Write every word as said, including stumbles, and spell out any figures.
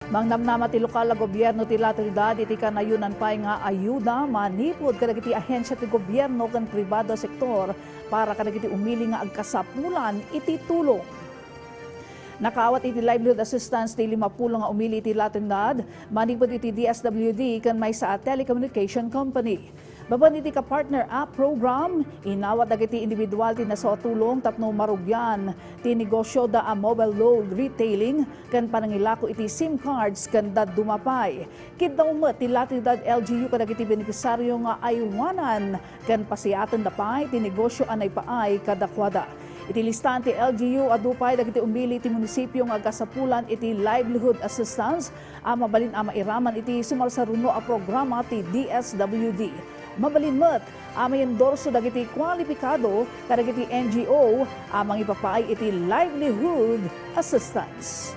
Mangnamnama ti lokal a gobierno ti La Trinidad iti kanayonan pay nga ayuda manipud kadagiti ahensia ti gobierno ken pribado a sektor para kadagiti umili nga agkasapulan iti tulong. Nakaawat iti livelihood assistance ti limapulo nga umili iti La Trinidad manipud iti D S W D ken maysa a telecommunication company. Babaen iti Ka-Partner App Program, inawat dagiti individual ti nasao a tulong tapno marugian ti negosyoda a mobile load retailing ken panangilako iti SIM cards ken dadduma pay. Kiddaw met ti La Trinidad L G U kadagiti benepisario nga aywanan ken pasiatenda pay ti negosyo a naipaay kadakuada. Iti listaan ti L G U, adu pay dagiti umili iti munisipio nga agkasapulan iti livelihood assistance a mabalin a mairaman iti sumarsaruno a programa ti D S W D. Mabalin met a mayendorso dagiti kwalipikado kadagiti N G O a mangipapaay iti livelihood assistance.